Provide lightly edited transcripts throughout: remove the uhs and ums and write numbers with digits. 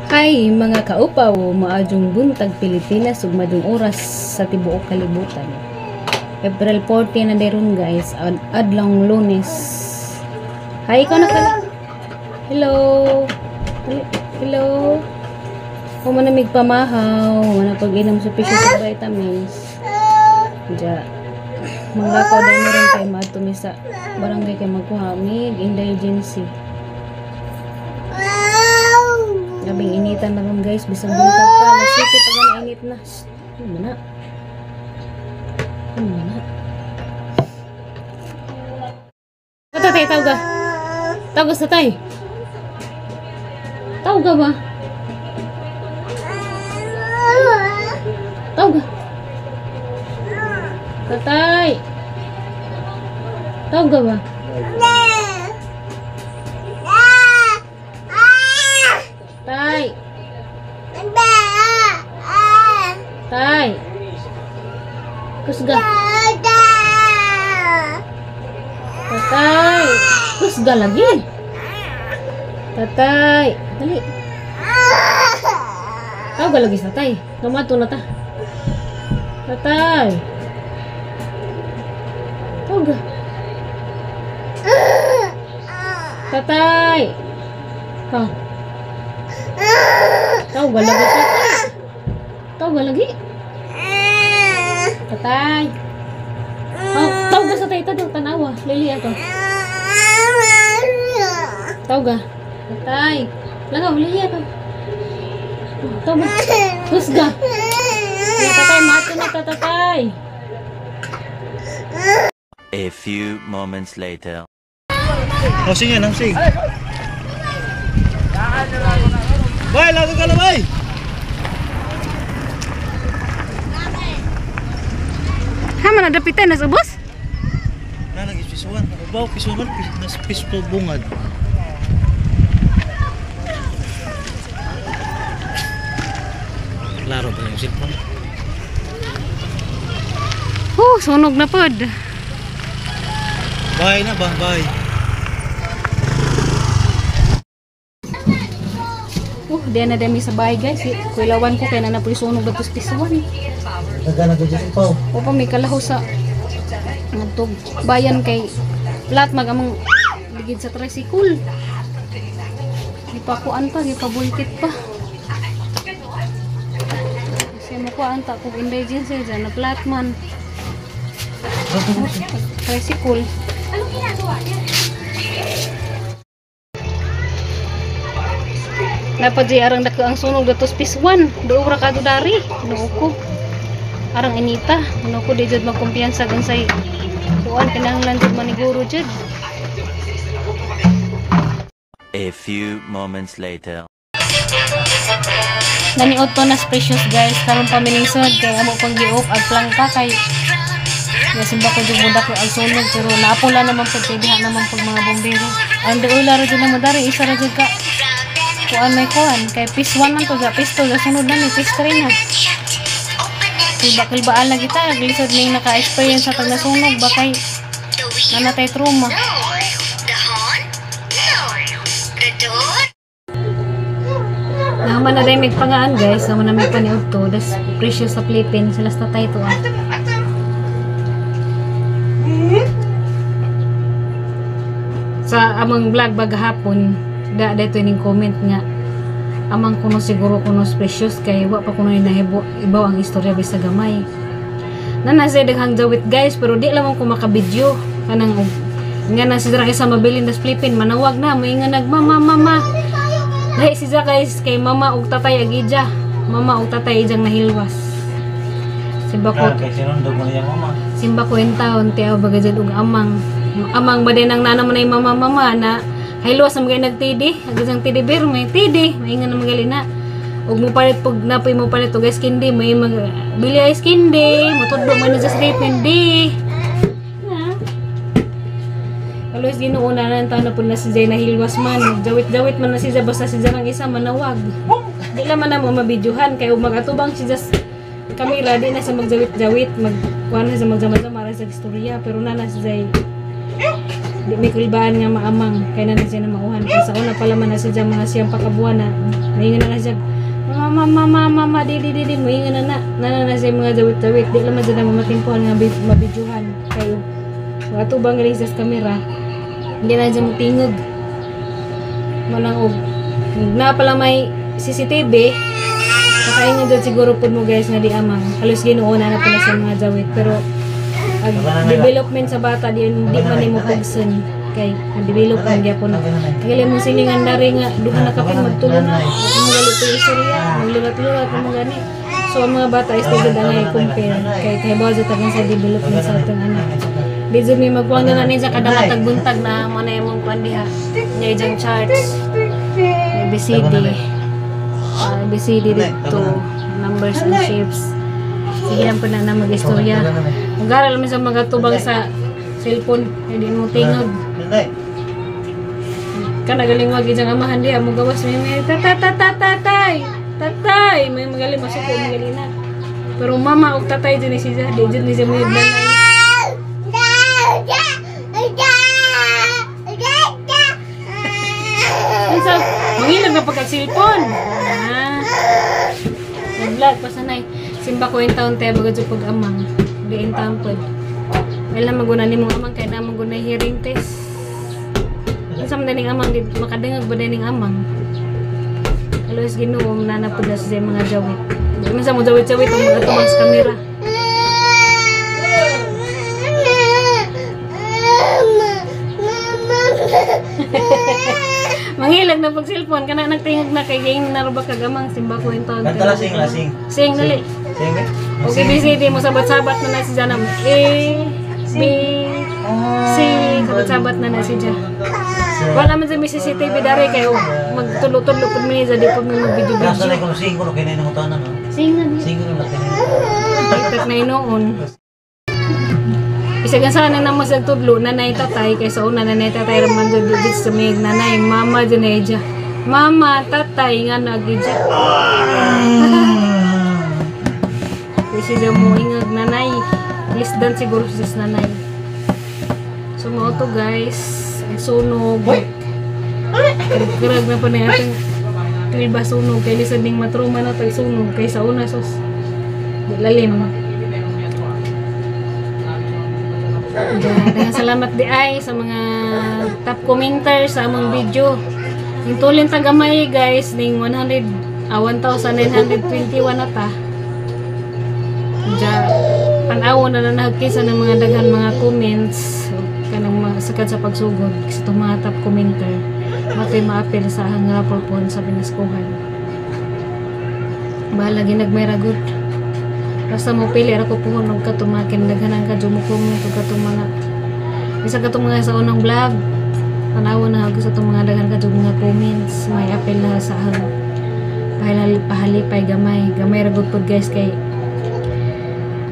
Hi mga kaupaw, maadjong buntag Pilipinas ug maadjong oras sa tibuok kalibutan. April 14 na deron guys, adlong Lunes. Hi, ikaw na kala. Hello. Hello. Kung manamig pamahaw, wala pag-inom sa pisyo sa vitamins. Diya. Manglakaw dahil meron kay maadto sa barangay kay magkuha mig indigency. Gabing initan na ron guys, bisang buntag pa. Alas 7 pa gani init na. Shh, ano man na? Ano man na? Tatay, tawag ka. Tawag sa tay. Tawag ka ba? Tawag ka. Tatay. Tawag ka ba? Tay. Tay. Kusga. Tatay. Kusga lagi. Tatay. Dali. Tawag lagi sa tay. Kamato na ta. Tatay. Tawag. Tatay. Ha. Tawag lagi sa tay. Tawag lagi. Tatay. Oh, tawag sa tay ta tanawa. Lili ato. Tawag. Tatay. Langaw lili ato. Tawag. Husga. Ya, tatay, mato na ta tatay. A few moments later. Oh, sige, sige. Bay, lago ka na, bay! Ha, man nadapitan na sa ubos? Na, nag-ispisuan. Ubaw, pisuan, nas pisto bungad. Klaro ba yung cellphone? Oh, sunog na pod. Bye na ba? Bye. Diyan na dami sa bahay guys. Kuilawan ko kay na napoy sunog datos pisuan. Nagana ko dyan pa. O pa may kalaho sa ngadtog bayan kay plat magamang ligid sa tricycle. Gipakuan pa, gipabulkit pa. Kasi mo kuan ta kung indigency dyan na plat man. Tricycle. Anong ginagawa niya? Dapat di arang dako ang sunog datos pisuan. Duo ra ka dari. Nuo ko. Arang inita. Nuo ko di jud magkumpiyansa gansay kuan kinahanglan jud maniguro jud. A few moments later. Naniod to nas precious guys. Karon pa miningsod kay amo pang gi-off ag plangka kay nasimba ko jud muda ko ang sunog pero naapula naman pag kay diha naman pag mga bombero. Ang duula ra jud na mo dari isa ra jud ka kuan may kuan kay piece 1 man to ga piece 2 ga sunod na ni piece 3 na. Kilba-kilbaan lagi ta glisod ning naka-experience sa tag nasunog ba kay nanatay trauma. Naman na rin magpangaan guys, naman na may paniod to. Das precious sa Philippines, sila sa tatay to ah. Sa amang vlog baghapon, da dito ning comment nga amang kuno siguro kuno precious kay wa pa kuno nahibo ibaw ang istorya bisa gamay. Nana siya daghang jawit guys, pero di lamang ko makabidyo kanang nga na si isa mabilin das Philippine manawag na may nga nagmama mama. Dahil si Zach guys kay mama ug tatay agidya. Mama ug tatay ijang nahilwas. Simba ko. Kay sinundog mo niya mama. Simba ko in taon tiaw baga jud og amang. Amang ba din ang nana man ay mama mama na hilwas ang mga nagtidi, agijang tidi bear may tidi, may nga na magali na. Ug mo palit pag napoy mo palit og ice candy, may mag bili ice candy, motudlo man na sa Philippine di. Na. Alos Ginoo na lang taon na po na si Jay nahilwas man. Jawit-jawit man na siya basta si Jay ang isa manawag. Di lang man na mo mabidyohan kay ug magatubang siya sa kamera di na siya magjawit-jawit, magkuan na siya magjama-jama ra sa istorya, pero na na si Jay di may kulbaan nga maamang kay na na siya na mauhan. Kay sa una pala man na siya mga siyang pakabuan na maingon na na siya mama mama mama di di di di maingon na na na na siya mga jawit-jawit, di lang man siya na mamatimpuhan nga mabidyohan kay magatubang rin siya sa kamera. Hindi na siya mutingog. Manang og na pala may CCTV, nakaingon dyan siguro po mo guys nga di amang. Halos Ginoo na na pala sa mga jawit. Pero ang development sa bata di man nimo pugson kay ang development gyapon. Kaya mo silingan dari nga duha na kapin magtulo na. Mo gali to istorya, maglulat-lulat mo gani. So ang mga bata is di gud ang i-compare kay kay bawo tagan sa development sa atong anak. Di jud mi magkuan na ni sa kada matag buntag na mo na imong kuan diha. Nya ijang charts. ABCD. ABCD dito, numbers and shapes. Sige lang po na na mag-istorya. Magaral man sa mga tubang sa cellphone, hindi mo tingog. Kana galing wag ijang amahan diha mo gawas may may tatay tatay may magaling masuko magaling na. Pero mama og tatay jud ni siya, di jud ni siya mo nanay. Unsa mangilag na pagka cellphone. Ah. Nag-vlog pa sanay. Simba ko in taon tayo bagad pag amang. Di in taon pod. Wala maguna nimong amang kay na maguna hearing test. Unsa man ning amang di makadungog ba ning amang? Alos Ginoo na pud na siya mga jawit. Di man sa mo jawit-jawit ang mga tumang sa kamera. Mangilag na pag cellphone kana nagtingog na kay ging naruba kag amang simba ko in taon. Kanta lasing lasing. Sing dali. Sing. Okay, BCD mo sabat-sabat na na si Janam. A B C sabat-sabat na na si Ja. Wala man sa may CCTV dari kayo magtulo-tulo pud mi di pud mi mag-video-video. Nasa ko sing ko kini nang tanan no. Sing na di. Sing ko na kini. Itak na inoon. Bisag sana na mo sa tudlo nanay tatay kay sa una nanay tatay ra man jud di sa may nanay mama jud na ija. Mama tatay nga nagija. Kasi siya mo ingag nanay. Lisdan siguro siya sa nanay. So mo to guys, ang sunog. Karag na pa na ating kilba sunog kay lisad ding matruma na tag sunog kay sa una sos. Di lalim. Daghang salamat di ay sa mga top commenters sa among video. Ning tulin tagamay guys ning 1,921 na ta. Diya pan-aw na nahagkisa ng mga daghan mga comments kanang mga sakad sa pagsugod sa itong mga top commenter matoy maapil sa ahang raffle po sa pinaskuhan. Bahala ginagmay ra gud. Basta mo pili ra ko puhon og katumakin daghanan ka jud mo comment og katong mga bisag katong mga sa unang vlog tan-aw na ako sa itong mga daghan ka jud mga comments may apil na sa ahang pahalipay gamay gamay ra gud pud guys kay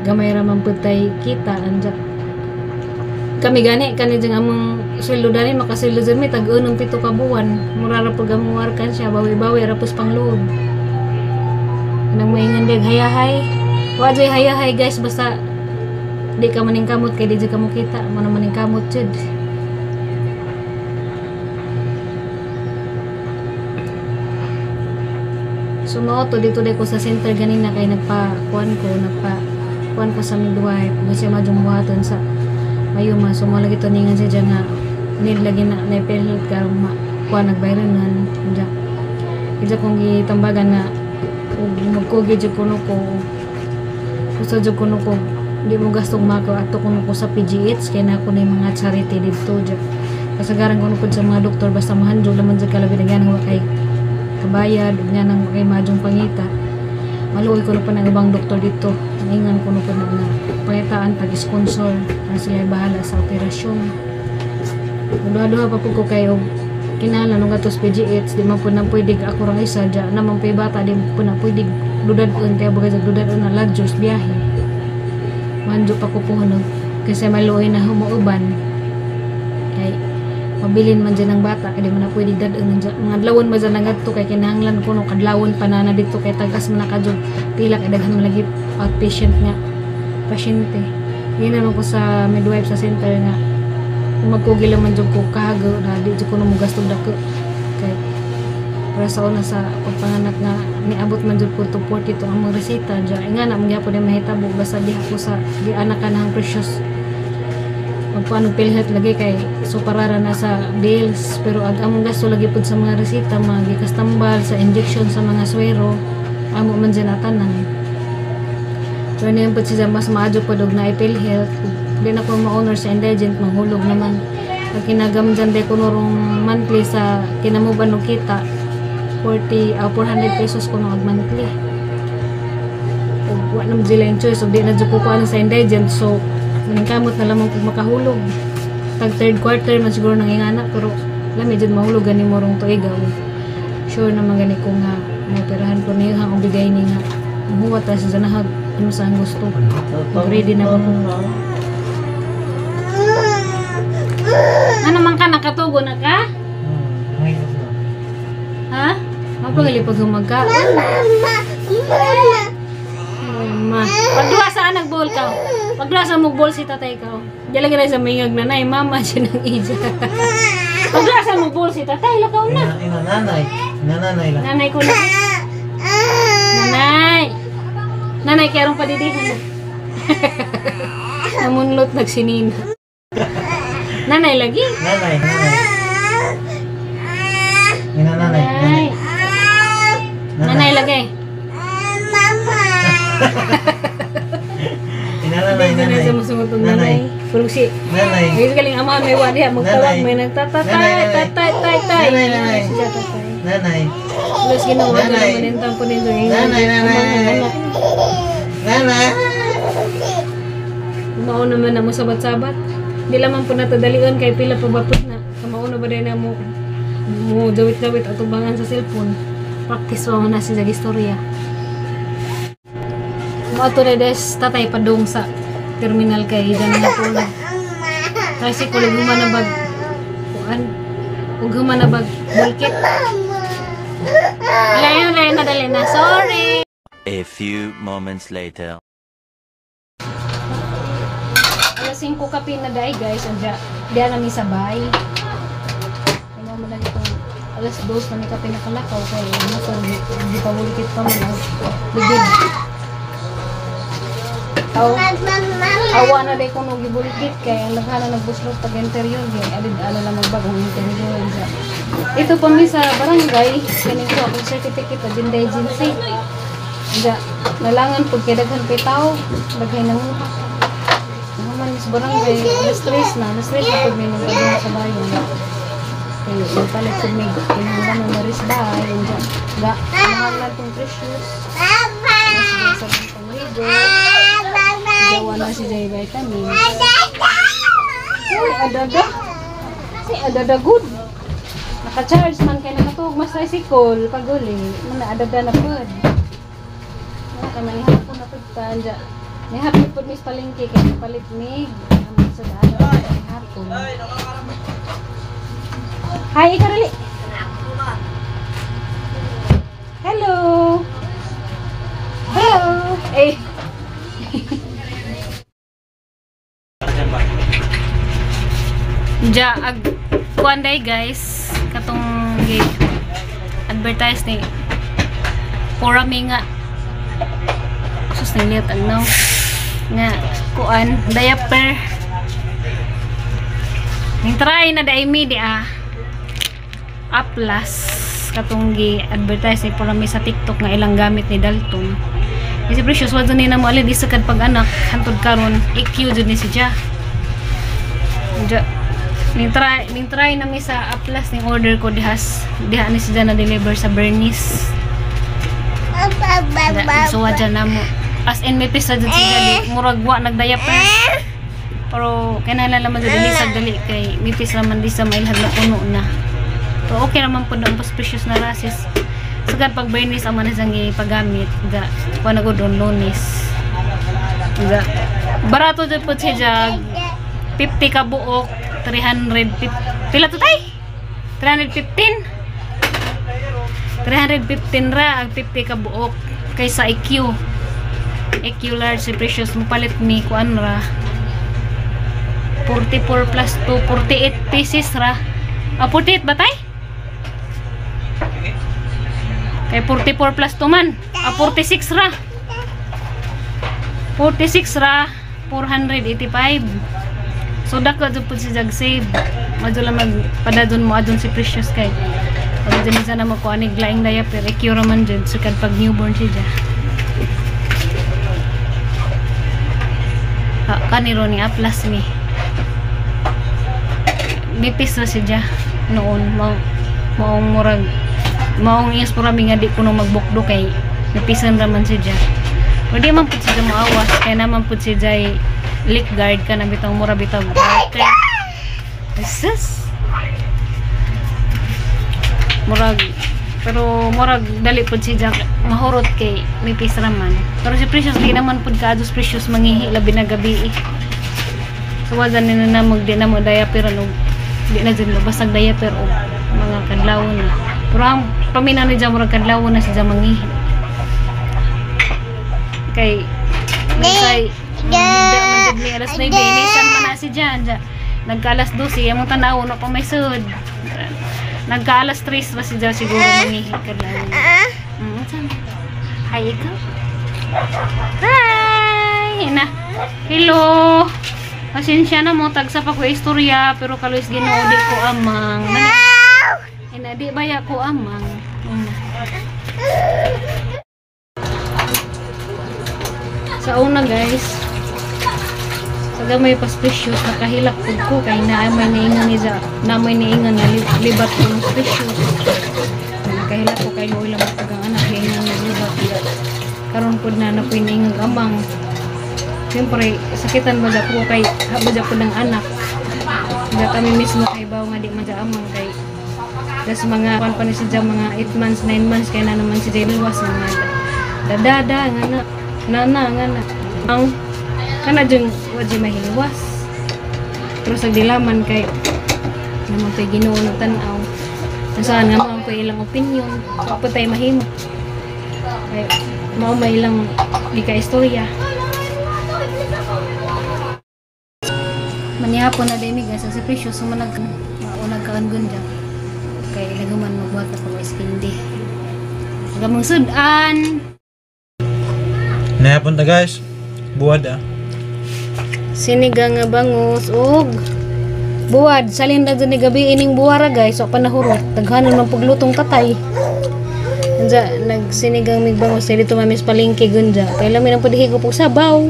gamay ra man pud tay kita anja kami gani kani jang among sweldo dani makasweldo jud mi tag unong 7 ka buwan mura ra pud among warkan siya bawi-bawi ra pud pangluod nang moingon dig hayahay wa joy hayahay guys basta di ka maning kamot kay di jud ka mokita mo na maning kamot jud. So mao to dito ko sa center ganina kay nagpa-kuan ko sa midwife mo siya majung buhaton sa mayuma. So mo lagi to ningan siya nga need lagi na na-PhilHealth karong kuan nagbayranan anja ija kong gitambagan na ug magkugi jud kuno ko gusto jud kuno ko di mo gastong mako ato kuno ko sa PGH kay na ako na yung mga charity didto jud kasagaran kuno pud sa mga doktor basta mahandog laman jud kalabi na wa kay kabayad ug nga nang kay majong pangita maluoy kuno pa ng ibang doktor dito ingan kuno pa na pangitaan tag sponsor na sila bahala sa operasyon. Duha-duha pa pud ko kayo kinahanglan og atos PGH di man pud na pwede ako rang isa dya naman pay bata di pud na pwede dudad-on kaya bagay sa dudad-on na ladyos biyahe manjo pa ko puhon kasi maluoy na humuuban kay Mabilin man dyan ang bata kay di man na pwede dad-on mga adlawon ba dyan ang adto kay kinahanglan kuno kadlawon pa na dito kay tagas man na kadyo pila kay daghan man lagi outpatient nga pasyente. Yun naman ko sa midwife sa center nga kung magkugi lang man jud ko kahago na di jud ko na mogasto dako kay para sa una sa pagpanganak nga niabot man jud ko to 42 ang mga reseta dya. Nga na magyapon din mahitabo basta diha ko sa di anak ka na ang precious magkuan og PhilHealth lagi kay so parara na sa bills pero ag among gasto lagi pud sa mga reseta, mga gikastambal sa injection, sa mga swero amo man dyan tanan. Pero niyan pud siya mas maadyo pud og naay PhilHealth, di na ko ma-honor sa indigent, manghulog naman pag kinagam dyan di ko norong monthly sa kinamuban og kita 40 400 pesos ko ag monthly ug wa naman sila yung choice ug di na jud ko kuan sa indigent, so maningkamot na lamang kung makahulog tag third quarter man siguro nang ingana pero lami jud mahulog gani mo rong tuig. Sure naman gani ko nga maoperahan ko niyo ang bigay ni nga muhuwat ra sa janahag ano sa ang gusto. Ready na ba ko? Ano man ka nakatugo na ka? Ha? Mapagali pag humagka. Mama. Pagduha sa anak ball ka. Pagduha sa mong ball si tatay ka. Diyan lang sa mingag nanay, mama siya ng ija. Pagduha sa mong ball si tatay, lakaw na. Ina nanay. Nanay lang. Nanay ko na. Nanay. Nanay, kaya rong padidihan na. Namunlot nagsinina. Nanay lagi. Nanay, nanay. Ina nanay, nanay. Nanay lagi. Ina nanay, nanay. Sa masungutong nanay. Pero si Nanay. Ay, galing ama may wadi ha magtawag may nagtatatay, tatay, tay, tay. Nanay, nanay. Nanay. Los ginawa na naman yung tampo nito. Nanay, nanay. Nanay. Mao naman na mo sabat-sabat. Di lamang po natadalion kay pila pa ba po na. Kamao na ba din na mo mo dawit-dawit at ubangan sa cellphone. Practice wa man na siya istorya. Mo ato na des tatay padung sa terminal kay dyan nga po na. Tricycle ug human na bag kuan. Ug human na bag bulkit. Layo layo na dali na. Sorry. A few moments later. Alas 5 kape na dai guys, anja diya nami sabay. Kaya mo lang itong alas 2 na may kape na kalakaw kay motor di pa bulikit pa man ligid. Awa na day kuno gibulikit kay ang daghan na nagbuslot pag interior gi alid ala lang magbagong interior anja. Ito pa mi sa barangay kaning ko akong certificate of indigency. Anja nalangan pud kay daghan pay tawo, daghay nanguha. Naman sa barangay, alas 3 na pag may nag-adong sa bayan. Kaya yung palit pag may kinahanglan ng maris bahay, anja ga, kinahanglan tong precious. Mas sa pangligo. Gawa na si Jay Vitamin. Uy, adada. Si adada good. Naka-charge man kay nakatuog mas tricycle pag uli. Mana adada na pud. Mana kay manihapon na pud ta anja. Nihapon pud mis palengke kay palit mig. Sa daan hapon. Hi, ikaw dali. Hello. Hello. Eh. Ja, ag kuan day guys, katong gi advertise ni Porami nga. Sus niliit ang now nga kuan diaper. Ning try na dai mi di ah. Aplas katong gi advertise ni Porami sa TikTok nga ilang gamit ni Dalton. Kasi Precious wa jud ni na mo alin isa kad pag anak hantod karon EQ jud ni si Ja. Ja. Ning try na mi sa Aplas ning order ko dihas diha ni siya na deliver sa Bernice. So wa dyan na mo. As in may pisa jud siya dali murag wa nagdiaper. Pero kinahanglan naman jud ilisag dali kay may pisa man di sa mailhag na puno na. Pero okay naman pud ang precious na rasis. Sugad pag Bernice ang man siyang ipagamit ga kuan na gud on Lunes. Ga barato jud pud siya jag 50 ka buok 350 Pila to tay? 315. 315 ra ang 50 ka buok kaysa IQ. IQ large si Precious mopalit mi kuan ra. 44 plus 2, 48 pieces ra. Ah, 48 ba tay? Kay 44 plus 2 man. Ah, 46 ra. 46 ra, 485. So dako jud pud si Jag save. Madyo lang magpadadon mo adon si Precious kay pag dyan sana mo ko anig laing diaper, IQ ra man jud sukad pag newborn siya. Ah, kaniro ni A plus mi. Nipis ra siya noon maong murag maong iyas pura mi nga di kuno magbukdo kay nipisan ra man siya. Pero di man pud siya moawas kay naman pud siya jay leak guard ka na bitong mura bitaw. Jesus. Murag pero murag dali pud siya mahurot kay nipis ra man. Pero si Precious di naman pud kaadtos Precious mangihi labi na gabi. So wala ni na mag di na mo diaper og di na jud mabasag diaper og mga kadlawon na. Pero ang pamina ni dyan murag kadlawon na siya mangihi. Kay nagsay higda man jud mi alas 9, inisan man na si dyan. Nagka alas 12, among tan-aw na pa may sud. Nagka alas 3 ba si dyan siguro mangihi kadlawon. Hi ikaw. Hi! Na. Hello. Pasensya na mo, tagsa pa ko istorya, pero kaluis Ginoo di ko amang. Ina di baya ko amang. Sa una guys, sa gamay pas Precious nakahilak pud ko kay naa may niingon ni na may niingon nga libat ko ng Precious. Nakahilak ko kay luoy lang pag ang anak niingon nga libat. Karon pud na napoy niingon amang. Siyempre, sakitan ba ko kay habad ko ng anak. Hindi kami mismo kay baw nga di man amang kay das mga kuan pa ni siya mga 8 months, 9 months kay na naman si Jay luwas nga dadada nga na nana nga na ang kana jung wa jay mahiluwas. Pero sa dilaman kay naman pay Ginoo nagtan-aw. Saan nga mao pay ilang opinion, wa pa tay mahimo. Kay mao may ilang di ka istorya. Manihapon na demi guys, si Precious sumanag maunag kaan gunja. Kay lagaman magbuhat ako ng iskindi. Agamang sudan. Nahapon ta guys. Buwad ah. Sinigang nga bangus og buwad. Salin na dyan ni gabi ining buwara guys. So panahurot. Daghanon man paglutong tatay. Unja nagsinigang mig bangus dito mamis palengke gunja. Kay lami nang padihigop og sabaw.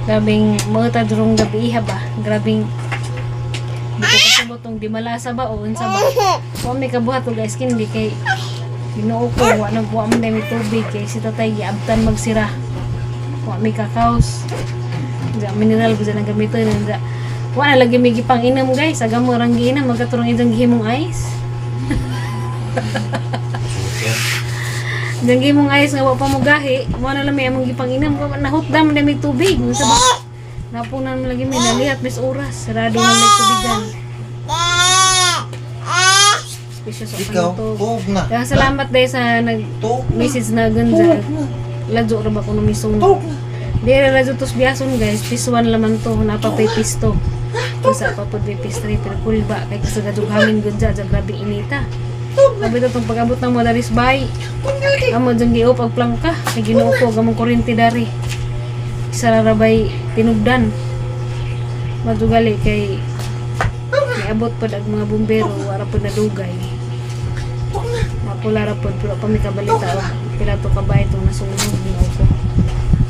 Grabing mga tadrong gabi iha ba? Grabing di ko kasabot tong di malasa ba o unsa ba? Wa may kabuhat og guys kindi kay Ginoo ko wa nagwa man may tubig kay si tatay giabtan magsira. Wa may kakaos. Unsa mineral ko ang gamiton unsa. Wa na lagi may gipang inom guys, aga mo rang giinom magkaturong idong gihimong ice. Dang gihimong ice nga wa pa mo gahi, mo na lang may among gipang inom, nahutdam na may tubig. Unsa ba? Napunan mo lagi may nalihat mis oras, sarado na may tubigan. Precious Ikaw, tuog na. Kaya salamat dahil sa nag-message na ganda. Ladyo ra ba ko numisong. Di ra ladyo tos biyason guys. Piece 1 laman to. Napapay piece 2. Isa pa po piece 3. Pero kulba. Kay kasagadog hangin ganda. Diyan grabe inita. Sabi ito itong pag-abot ng madaris bay. Amo dyan giop ang plangka. May Ginoo ko. Gamong kurinti dari. Isa rarabay tinugdan. Madugali kay miabot pod ang mga bumbero. Wara pod nadugay. Mapula ra pod pero pa mi kabalita og pila to ka bahay itong nasunog Ginoo ko.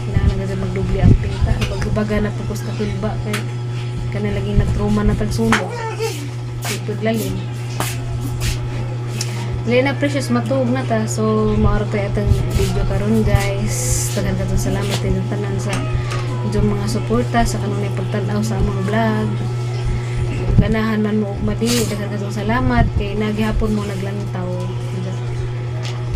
Kinahanglan gud magdubli ang pinta. Pagbaga na pud ko sa kulba kay kana lagi nagtrauma na tagsunog. Di pud lalim. Lena Precious matuog na ta. So maaro tay atong video karon guys. Daghan katong salamat din tanan sa inyong mga suporta sa kanunay pagtan-aw sa among vlog. Ganahan man mo og madi, daghan katong salamat kay nagihapon mo naglantaw.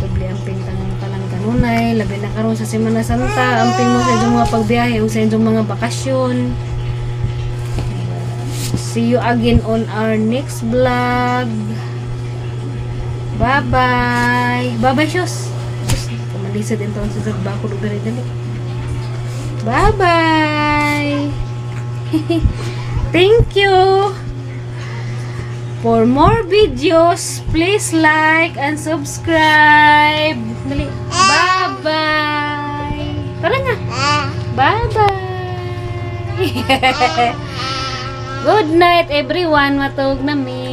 Doble ang pintang tanan kanunay, labi na karon sa Semana Santa, amping mo sa inyong mga pagbiyahe o sa inyong mga bakasyon. See you again on our next vlog. Bye-bye. Bye-bye, Shus. Sus, kamalisad in taon sa Zagbako. Dali, dali. Bye-bye. Thank you. For more videos, please like and subscribe. Dali. Bye-bye. Tara na. Bye-bye. Good night, everyone. Matug na mi.